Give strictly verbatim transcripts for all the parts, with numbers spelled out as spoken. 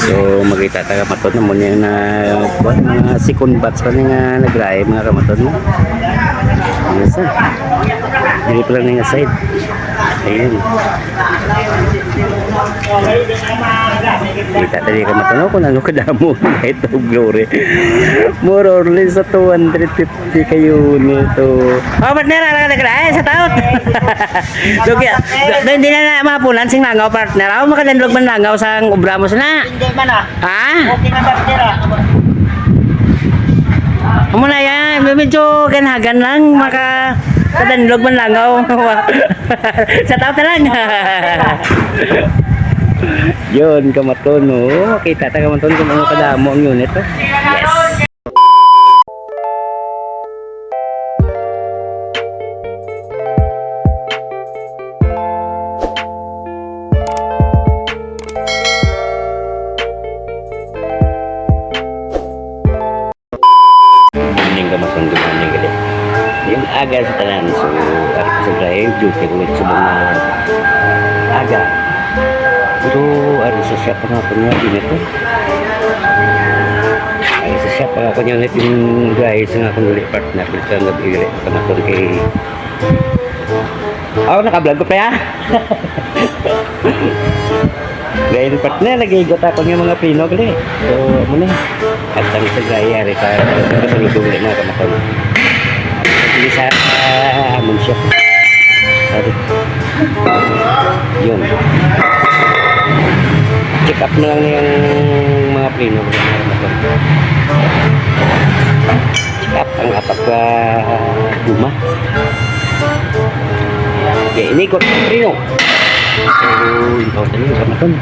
So, makita ta, kamaton, mo niya na, kuwan, mga second batch pa ni nga naglahi, mga kamaton mo. Ano sa? Dili pa lang nga side. Ayun. Kita ta di, kamaton, kung ano kadamo na ito, glory. More or less sa two hundred fifty kayo nito. Oh, partner, ala ka naglahi, sa taot. So, kaya, hindi na na mapunan sing langaw, partner. Ako, makadanlog man langaw sang obra mo sina. Hindi man, ah. Ha? Okay na, partner, ah. Amo na yan. Medyo ganhagan lang. Maka, kadanlog man langaw. Sa taot na lang. Yun, kamaton, no? Kita ta, kamaton, kung ano kadamo ang unit, oh. Yes. Morning, kamaton, good morning, gali. Yung aga sa tanan, so, ako sa Ibrahim, duty ko ulit sa mga aga. Pero, ano sa siya pa nga, kanya, din ito. Ay, sa siya pa nga, kanya, ulit yung guys, nga, kung ulit partner, ulit ang gabi, ulit, kamaton kay Oh, naka-vlog ko pa, ya? Dahil, partner, nag-iigot ako ng mga prino, gali. So, amo na. At ang sa gaya, rin sa, sa lubong, rin, mga kamaton. Hindi sa, ah, amon siya. Sorry. Yun. Check up na lang yung mga prino, mga kamaton. Check up ang apat ka guma. Okay, ini ko prino. So, ikaw sa inyo, kamaton.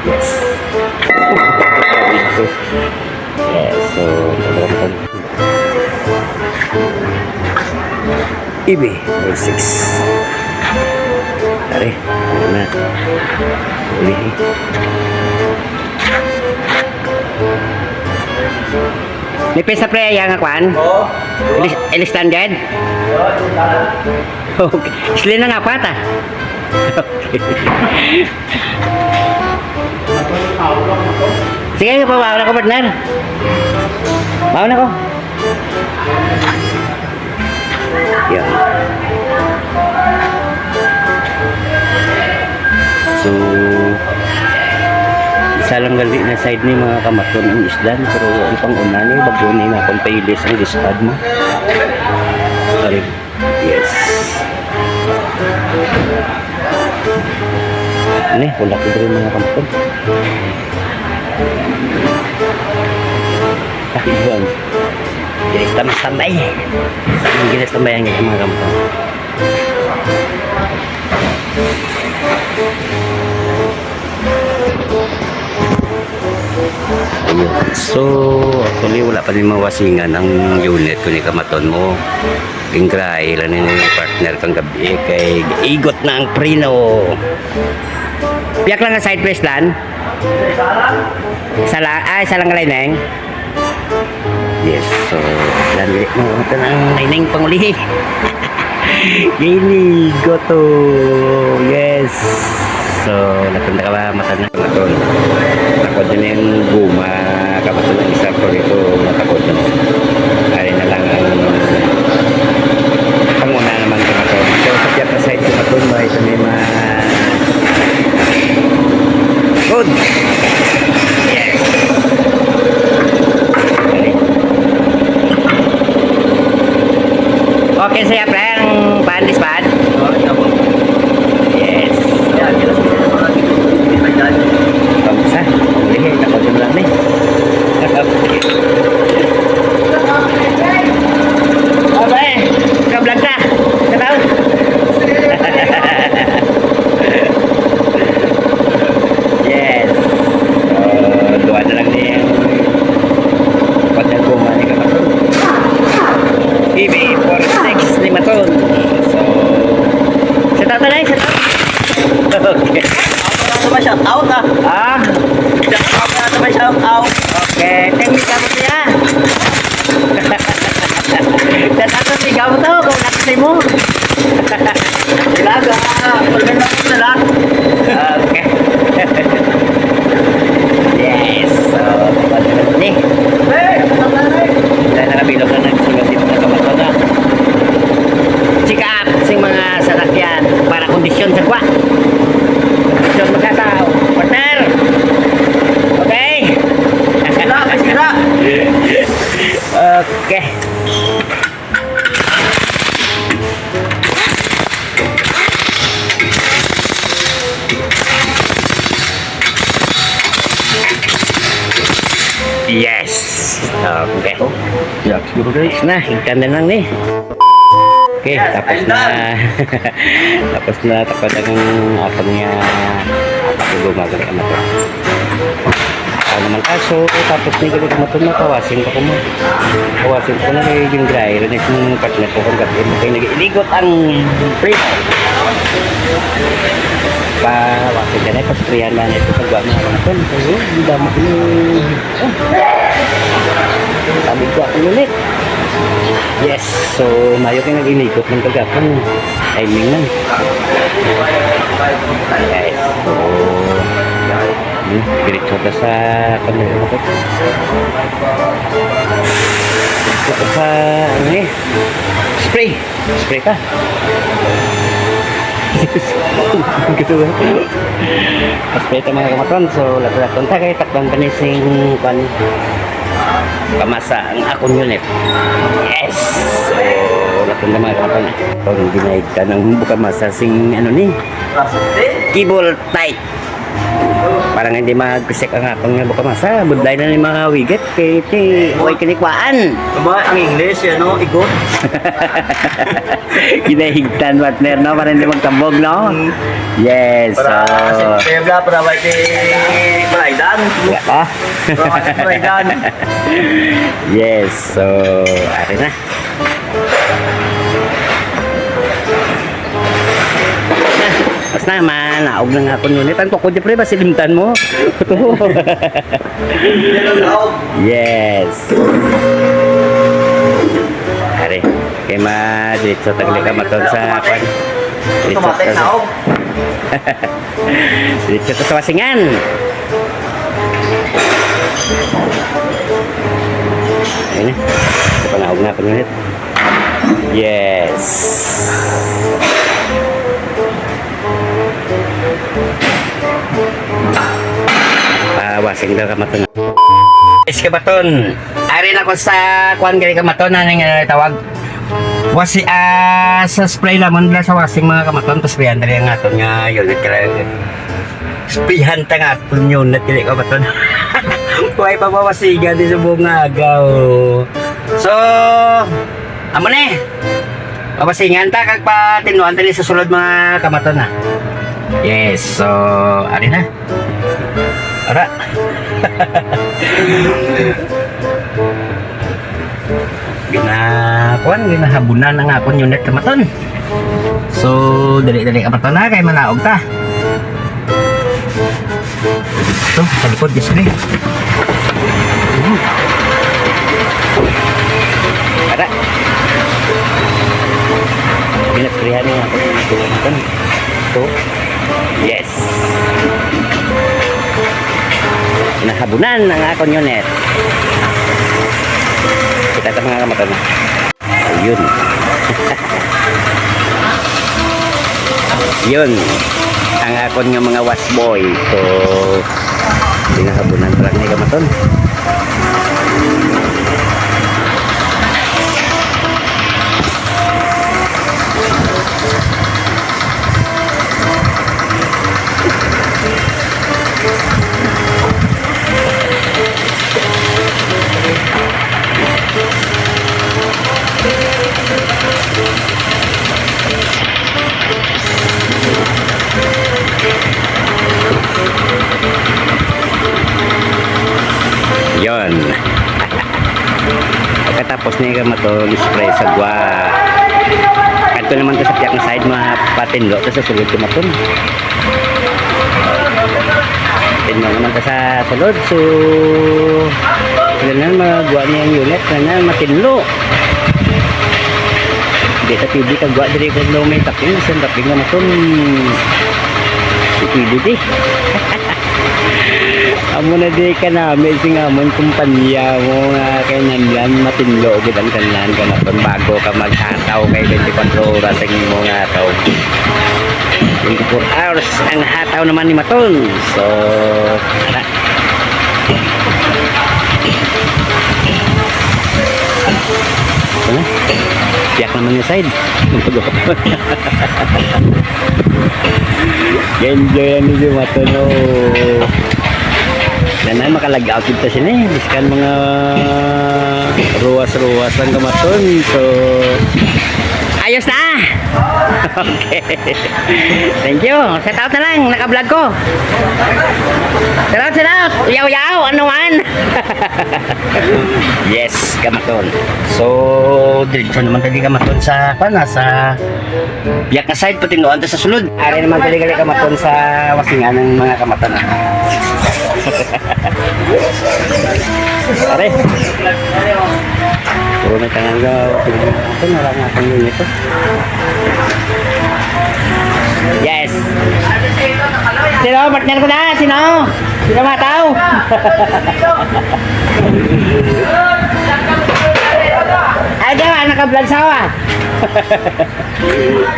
Yes. Yes, so, ito, kamaton. E B, number six. Pare, ano na? Uli. May pesa pre, ya nga kwan? Oo. Ilis, ilis standard? Oo, ilis standard. Okay. Sila na nga kwata. Okay. Sige, pabaon ako, partner. Baon ako. Yan. So, isa lang gali na side ni mga kamaton ang isdan, pero ang pang-una ni, bago ni nga akong pailis ang dispad mo. Sorry. Yes. Ni, wala ko diri mga kampon. Ah, yun. Diri sa tambay. Ang ginis tambay ang mga kampon. Ayun. So, actually, wala pa ni mawasingan ang unit ko ni kamaton mo. Gingrahe lang ni partner kang gabi kay igot na ang preno. Piyak lang ang side press lan? Isa lang, ah, isa lang lining. Yes, so, lang dili mo ito ng lining pangulihi. Gini, goto. Yes. So, natanda ka ba? Mata na. Maton. Takod na yung guma. Kapato ng isa ko dito. Matakod na. Ari na lang ang panguna naman sa maton. So, sa piyat na side ko maton, may ito may mga good. Yes. Okay, saya, pre, ang pan, this pan. Yes. Kamusta? Lihi, nakautom lang ni. Okay, ka-vlog ka. Shout out. Yes. Uh, duha na lang ni ang pagkaguma ni Kamaton. E B four six ni Maton. So, shout out na, shout out. Okay. Ako na naman shout out, ah. Ah? Shout out na naman shout out. Okay. Thank you, Kamaton, ya. Shout out sa ikaw to, kung nakita mo. Ilaga, ah, wala na po na lang. Okay. Yes! Okay. Yeah, siguro, guys. Nice na, higtan na lang ni. Okay, tapos na. Tapos na, tapos ang akon nga, ah, paglumagan ang ato. Ano naman, ah, so, tapos ni gali kamaton na, kawasing pa ko mo. Kawasing ko na kay yung dry, rin yung partner ko kung gabi mo kayo nag-iligot ang pre. Kawasing ka na, pasprayan na ito, pagwa mo naman ito. Ayun, ang damo ko yung, oh. Sabi ko, ako ulit. Yes, so, mayo kayo nag-iligot ng kagapon. Timing lang. Guys, so, Hmm, diretso ka sa, ano, diretso ka sa, ano eh, spray. Spray ka. Gusto mo? Spray ta, mga kamaton. So, lato-laton ta kay takpan pa ni sing, kwan, kamasa ang akon unit. Yes! So, laton ta, mga kamaton. Ang ginaig ka ng bukamasa sing, ano ni? Cable tight. Para nga hindi mag-pisik ang akon nga bukamasa. Budlay na ni mga wigit. Kay ti, way kinikwaan. Aba, ang English, ano, igot. Ginahigtan, partner, no? Para hindi magkabog, no? Mm. Yes, Para so simple bla, para may ti Braydan. Ah? Para may ti Braydan. Yes, so, ari na. Basta man, naog na nga akon unit. Ang tukod, pre, basilimtan mo. Yes. Ari, kay ma, dito tagli ka maton sa kwan. Dito Automatic sa naog. Dito ka sa wasingan. Ayun na. Ito pa, naog na akon unit. Yes. Ah, wasing daw kamaton. Yes, kamaton. Ari na ko sa kuan gali kamaton, ano nga tawag? Wasi, ah, sa spray lamon lang sa wasing, mga kamaton, pasprayan dali ang aton nga unit kala. Sprayhan ta nga aton unit gali kamaton. Way pa mawasigan di sa buong agaw. So, amo ni. Pabasingan ta kag patinuan ta ni sa sulod, mga kamaton, ha. Yes, so, ari na. Ara. Gina-, kuwan, ginahabunan ang akon unit, kamaton. So, dali-dali, kamaton, ha, kay manaog ta. Ito, sa likod, guys, ni. Ada. Pinasprihan niya ako ng ito. Ito. Yes. Nahabunan ang akon unit. Kita ka, mga kamaton. Ayun. Yun. Ang akon nga mga wash boy. So, pinahabunan pa lang ni kamaton. Yon. Pagkatapos ni kamaton, spray sa gwa. Adto naman to sa pihak nga side, mapatinlo to sa sulod kamaton. Tinlo naman ta sa sulod. So, ganun, magwa niya ang unit. Ganun, matinlo. Di ta pwede kagwa diri kung daw may taping. Isang taping naman to. Di pwede di. Amo na di kanami sing amon kumpanya mo nga kinahanglan matinlo gid ang tanan kamaton bago ka maghataw kay twenty-four oras ang imo nga hataw. Twenty-four hours ang hataw naman ni Maton. So, ana. Ano? Tiyak naman yung side. Enjoy ang medyo matunog. Kanay makalag-out dito sini, biskan mga ruwas-ruwas lang kamaton. So, ayos na! Okay. Thank you. Shout out na lang, naka-vlog ko. Shout out, shout out. Yaw, yaw, ano man? Yes, kamaton. So, diretso naman tadi kamaton sa, kuwan na, sa biyak nga side, pati noon ta sa sulod. Ari naman gali-gali kamaton sa wasingan ng mga kamaton, ah. Are. Puro may tangan ka, ito na lang atong unit, oh. Yes. Sino, partner ko na? Sino? Sino mga tao? Ay, di ba? Naka-vlog sa awa.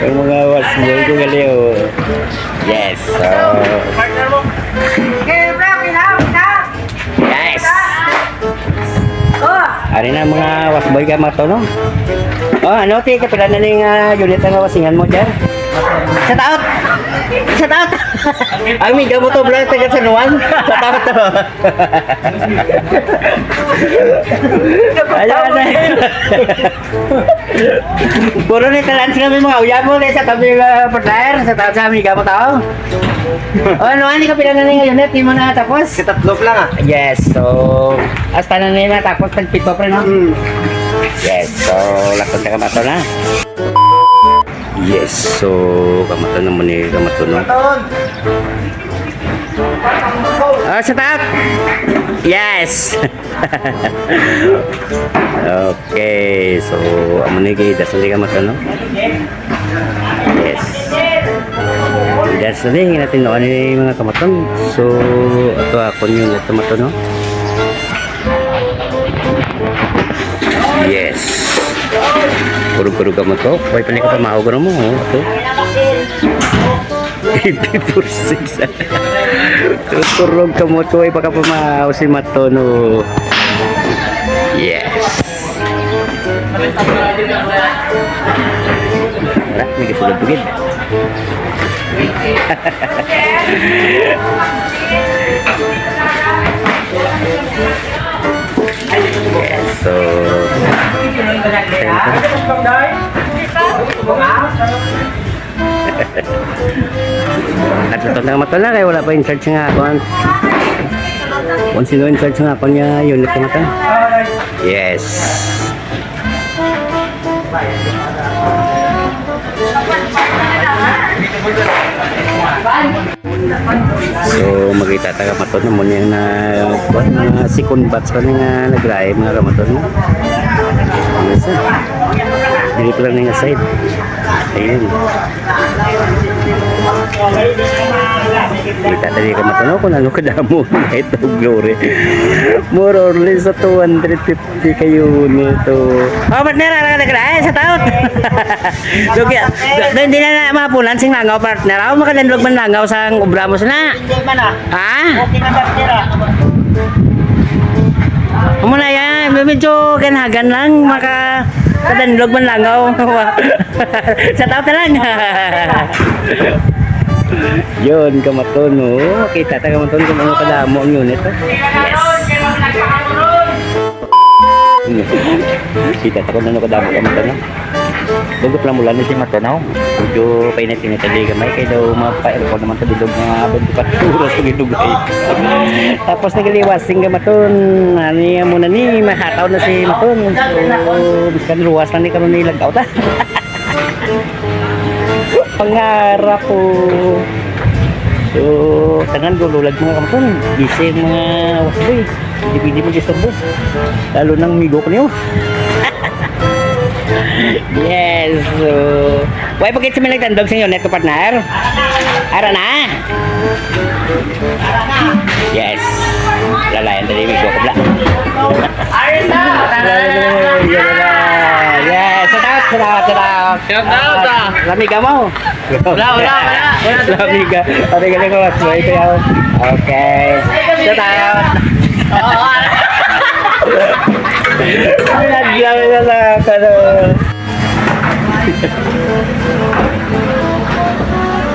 Ang mga watch boy ko gali, oh. Yes, so. Guys. Oh. Ari na mga watch boy kamaton, no? Oh, ano, ti, kapila na ning, ah, unit nga wasingan mo, Jer? Shout out! Shout out! Ang miga mo to, bro, taga San Juan. Shout out to. Ayan na. Puro ni talan sila may mga uyab mo, sa tabi, ah, partner, sa taas sa amiga mo tao. Oh, ano, ani ka pila na nga unit, di mo na tapos? Katatlo pa lang, ah. Yes, so, hasta na nila tapos, tagpito pa, no? Mm. Yes, so, lakot sa kamaton na. Yes, so, kamaton naman ni kamaton, no? Ah, sa taas! Yes! Okay, so, amo ni kay dasal ka mata, no? Yes. Dasal ni natin, no, ano yung mga kamaton. So, ato ako yung kamaton, no? Yes. Kurog-kurog ka mo to. Way pa ni ka pamahog, ano mo, oh, ato. Eight four six. Tuturog ka mo to, ay baka pamahaw si Matono. Yes. Wala, may gusto na bugid. Yes, so, thank you. At ito na mata na kay wala pa in charge nga akon. Kung sino in charge nga akon nga unit nga mata. Yes. So, makita ta ka matod na mo niya na, kuwan, mga second batch pa nga naglahi, mga kamatod mo. Ano sa? Dili pa lang nga side. Ayun. Kita tadi ka matod, no, kung ano kadamo, light of glory. More or less sa two hundred fifty. Di kayo nito. Oh, partner, ara ka na, eh, sa taot. So, kaya, di, di na na mapunan sing langaw, partner. Ako makadanlog man langaw sang obra mo sina. Hindi man, ah. Ha? Okay na, partner, ah. Amo na yan. Medyo ganagan lang. Maka, kadanlog man langaw. Sa taot na lang. Yun, kamaton, oh. Kita ta kamaton kung ano kadamo ang unit, oh. Yes. Kita ta kung ano kadamo kamaton, oh. Dugot lang mula ni si Matanaw. Medyo painit-init ang ligamay. Kaya daw mapa-aircon naman sa bilog mga twenty-four oras sa bilog, eh. Tapos nagaliwas, sing kamaton. Ano yan muna ni, mahataw na si Maton. So, biskan ruwas lang ni karon ni lagaw ta. Pangarap ko. So, tanan ko lulag mga kampon. Busy ang mga wasboy. Hindi pwede mag-istorbo. Lalo nang migo ko niyo. Yes. So, why pa kita may nagtandog sa inyo, net ko, partner? Ara na. Yes. Lalayan dali, may buhok bla. Yes, shout out, shout out, shout out. Shout out, ah. Lamiga mo. Wala, wala, wala. Lamiga. Pati galing ko, mas buhay ko yan. Okay. Shout out. Oo, ah. Lamiga, lamiga, lamiga.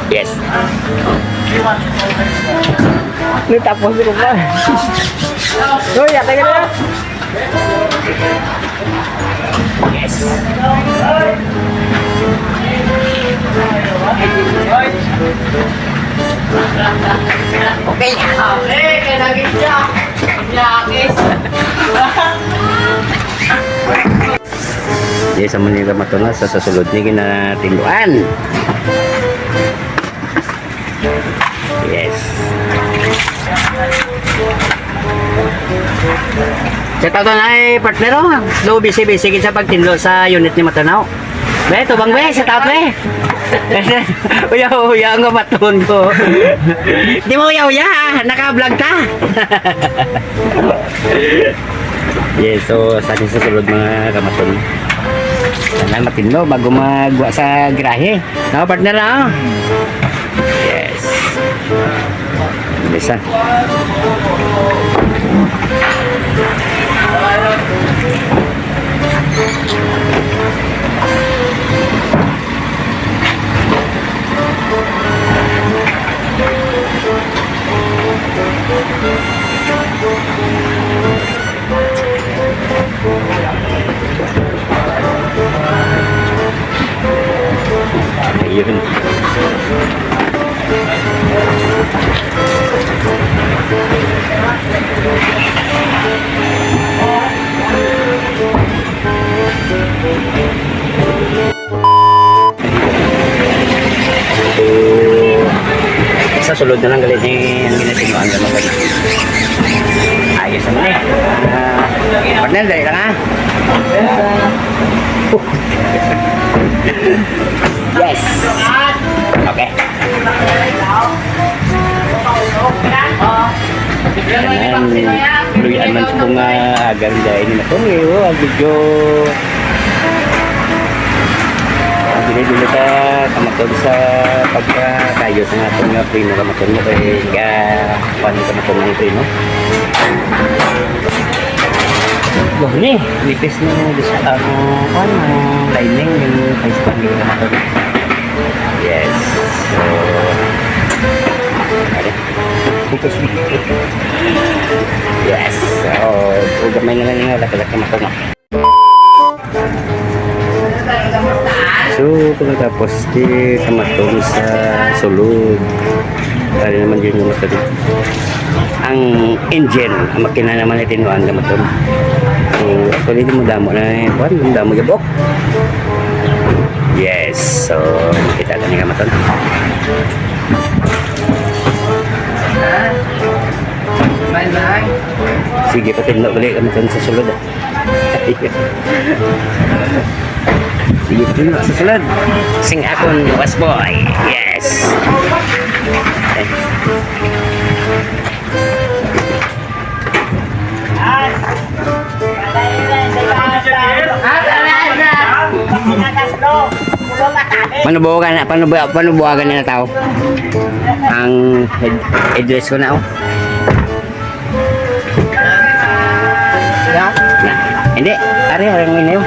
Yes. Natapos ko pa. Uy, atay ka na. Yes. Okay. Okay, kaya lagi siya. Yakis. Yes, amo ni, kamaton, sa, sa sulod ni ginatinduan. Yes. Sa tato na ay partner, oh. Lo, busy-busy gid sa pagtinlo sa unit ni Matunaw. Be, tubang, be, sa tato, be. Uya-uya ang kamaton ko. Di mo uya-uya, ha? Naka-vlog ka. Yes, so sa ating susunod, mga kamaton, sana matinlo bago magwa sa garahe. No, partner, no? Yes. Bisa. Ayun. So, sa sulod na lang gali ni ang ginatinuan na maganda. Ayos naman eh. Ah, partner, dali lang ha. Yes. Okay. Ayan. Luyan man sa kong, ah, agang dahil ni Matong, eh, oh, ang video. Ang dili-dili ka, kamatod sa pagkakayo sa nga itong nga preno, kamatod mo kay ka, kuwan, kamatod ng preno. Wah, ni, nipis na yung gusto ang, kuwan, ang lining, yung face pan, yung kamatod. Yes. So, ano? Yes. So, gamay na lang yung lakalak na mako. So, pagkatapos, di kamatong sa sulod. Tali naman yun yung matali. Ang engine, ang makina naman ay tinuan kamatong. So, actually, di mo damo na yung kuwan, di mo damo yung buhok. Yes. So, makita ka ni kamatong. Sige, patinlo gali kami dun sa sulod, ah. Sige, patinlo sa sulod. Sing akon, boss boy. Yes. Eh. Panubuwagan na, panubu-, panubuwagan na tao. Ang ed-, address ko na, oh. Na, hindi. Ari, ari ang inayo.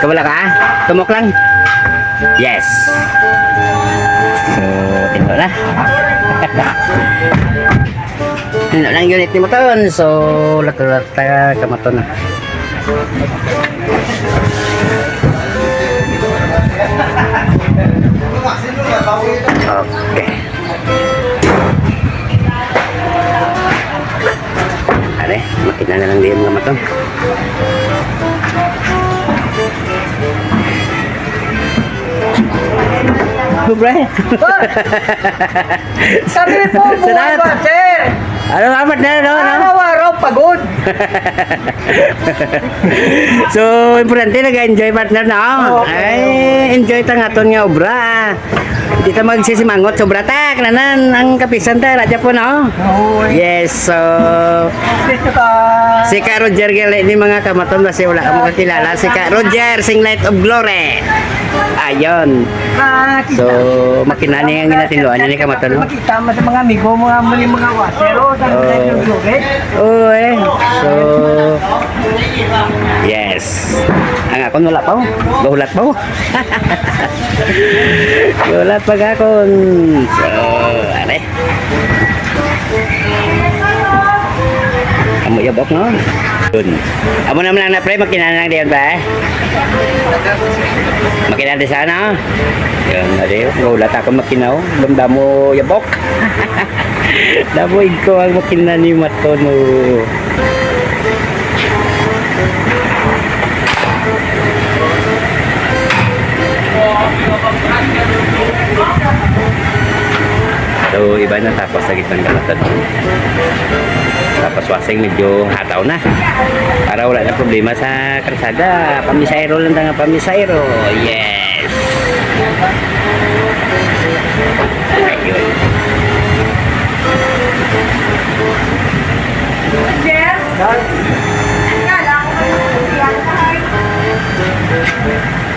Kabala ka, ah? Tumok lang. Yes. So, ito na. Ano lang unit ni Maton? So, lato-lato ta kamaton na. Okay. Are, makina na lang diyan, mga Maton. Pre. Kami po, buhay. Salamat. Ba, sir? Ano nga, partner, no, no? Araw-araw, pagod. So, importante, nag-enjoy, partner, no? Oo. Ay, enjoy ta nga aton nga obra. Di ta magsisimangot, sobra ta, kananan, ang kapisan ta, radya po, no? Oo, eh. Yes, so, Dito ka. Si Ka Roger gali ni, mga kamaton, basi wala ka makakilala. Si Ka Roger, sing Light of Glory. Ayun. Ah, kita. So, makina ni ang ginatinuan niya ni kamaton, no? Makita mo sa mga amigo, mga muli, mga watcher, oh, sa Light of Glory. Oo, eh. So, yes. Ang akon wala pa, oh. Gahulat pa, oh. Gahulat pa gakon. So, are. Yabok, no? Yun. Amo naman lang na, pre. Makina na lang diyan, pre. Makina di sana. Yun, nari. Wala ta akong makina, oh. Damdamo, yabok. Damoy ko ang makina ni Maton, oh. So, iba na tapos sa gitnang dagat. Tapos wasing medyo hataw na. Para wala na problema sa kalsada. Pamisayro lang nga pamisayro. Yes! Ayun. Jeff? Kala ko kayo sa siyan, ay.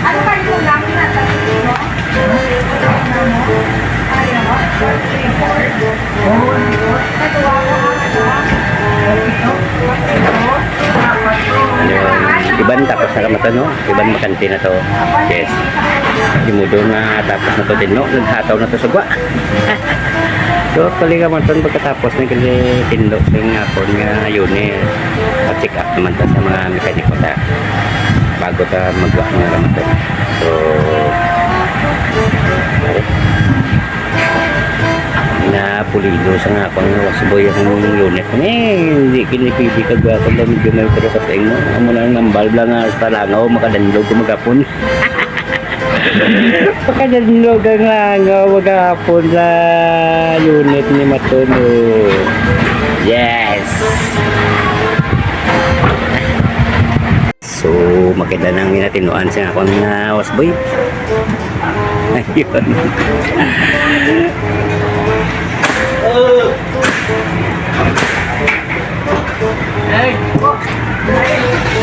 Ano kayo yung gamit na sa mo? Ano? Ano? Ano? Natuwa ko ang ano? Iban tapos na kamaton, no? Iban bakante na to. Yes. Di mo doon na tapos na to din, no? Naghataw na to sa gwa. So, actually, kamaton, pagkatapos na gali tindo sa nga akon nga unit, pa-check up naman ta sa mga mekaniko ta bago ta magwa mga kamaton. So, pare. Na pulido sa nga akong wasboy ang unit. Eh, hindi kini pwede ka gwapo daw medyo may pero kating mo. Amo lang ang balbla nga hasta langaw, makadandog ko magapon. Makadandog ang langaw magapon sa unit ni Matuno. Yes! So, makita nang ginatinuan siya akong nga wasboy. Ayun.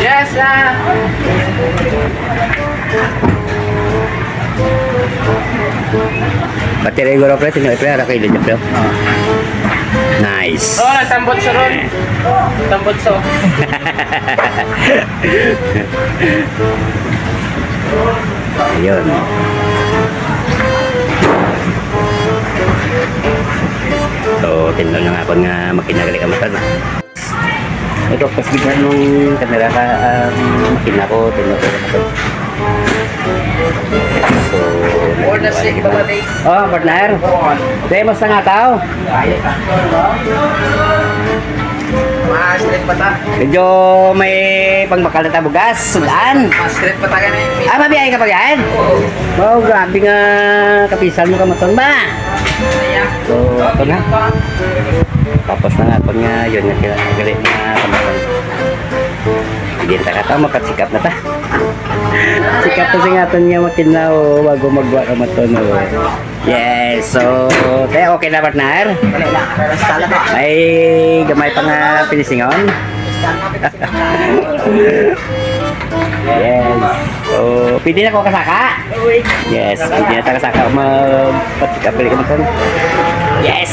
Yes, ah. Pati rin guro, pre, sino, pre, ara kay Lydia, pre. Nice. Oh, tambot sa ron. Tambot sa. Ayun. So, tinuod na nga akon nga makina gali ka mata na. Ito, pas bigyan nung kamera ka, um, makina ko, tinuod na nga. So, Or the sick, Baba Day. Oh, partner. Dahil mas nga tao. Mas straight pa ta. Medyo may pangbakal na ta bugas, sudan. Mas straight pa ta gani. Ah, mabiyahe ka pa yan? Oo. Wow, grabe nga kapisan mo kamaton ba? So, ito na. Tapos na nga, pag nga, yun nga, kaya gali na kamaton. Sige, taka ta, makasikap na ta. Sikap na sing aton nga makina, oh, bago magwa kamaton, oh. Yes, so, te, okay na, partner? May gamay pa nga pinisingon. Yes. So, pwede na ko kasaka? Yes, pwede na ta kasaka. Magpatikapil ka mo. Yes!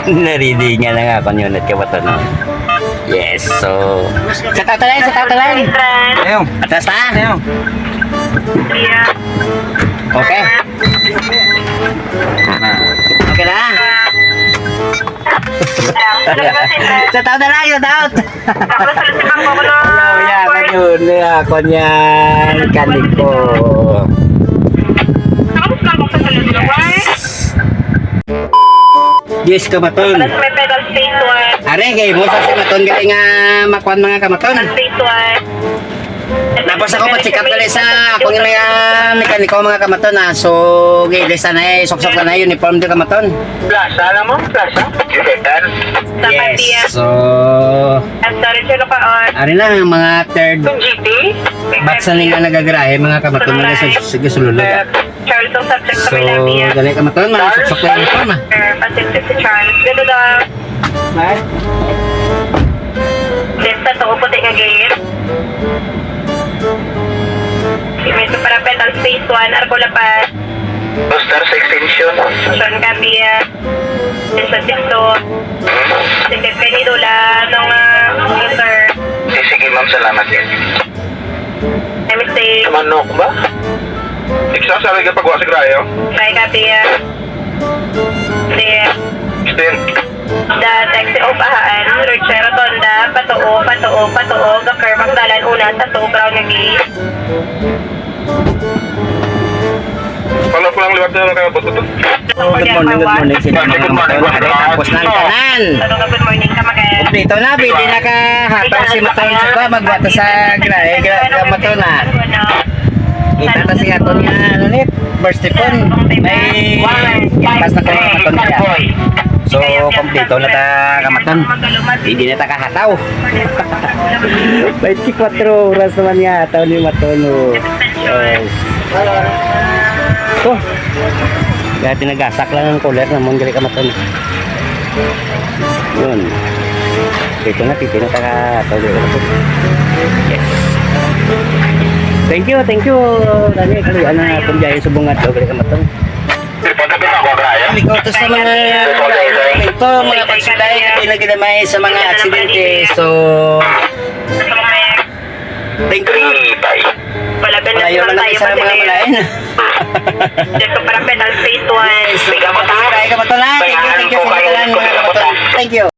Naridi nga na nga akon unit ka ba to, no? Yes, so, sa tao talay, sa tao talay. Ayun. Atras ta? Ayun. Okay. Okay na? Sa tao talay, sa tao. Tapos sa si Pangkolo. Ayaw, ya, kanyun, ya, kanyan, kaniko. Tapos lang sa sunod na, why? Yes, kamaton. Tapos may pedal space one. Are, kay mo sa si Maton, gali nga makuan mga kamaton. Space one. Tapos ako pa-check up dali sa akong mga mekaniko, mga kamaton, ah. So, gilista na eh, suksok na eh, uniform din kamaton. Plaza, alam mo? Plaza? Jupiter. Sa Yes, Matias. So, Ang storage, ano ka, on? Ari na, mga third Yung G T? Batch na nila nagagarahe, mga kamaton, mga sa, sige, sululod, ah. Charles, ang subject sa So, May Labi, ah. Dali kamaton, mga suksok na uniform, ah. Sir, Pacific si Charles. Dito daw. Right? Then, sa tuo, puti nga gate. Metro Parapet, Space one, Arco La Paz. Star sa extension. Sean Cabia. Extension six two. Hmm? Second Penny Dula, nung, ah, sir. Sige, sige, ma'am, salamat din. Let me see. Manok ba? Iksa sa liga pagwa sa Grayo. Bye, Cabia. There. Extend. The taxi of Ahaan, Richard Rotonda, Patuo, patuo, patuo, ga-curve ang dalan una sa two, brown nga gate. Pala ko lang liwat na nakabot ito. Oh, good morning, good morning sa inyo, mga kamaton. Nakatapos na ang tanan. Good morning ka, Magay. Kumpleto na, pwede na ka hataw si Maton sa ba, magbuhat sa gulay, gra-, gra-, Maton na. Kita ta si aton nga, ano ni, first phone. May pas na ko, Maton, kaya. So, kompleto na ta, kamaton. Hindi na ta kahataw. Twenty-four oras naman nga hataw ni Maton, oh. Yes. Oh. Kaya tinagasak lang ang cooler namon, gali, kamaton. Yun. Dito na, dito na, taga, taga, yes. Thank you, thank you, Dani. Kali, ano, kung dyan sa bunga to, gali, kamaton. Ikaw to sa mga, ito, mga pagsulay, na pinaginamay sa mga aksidente. So, thank you. Malayo na lang tayo sa mga malain. Dito para penal phase one. Yes. Ikaw mo to. Ikaw mo to lang. Thank you, thank you, thank you, thank you. Thank you.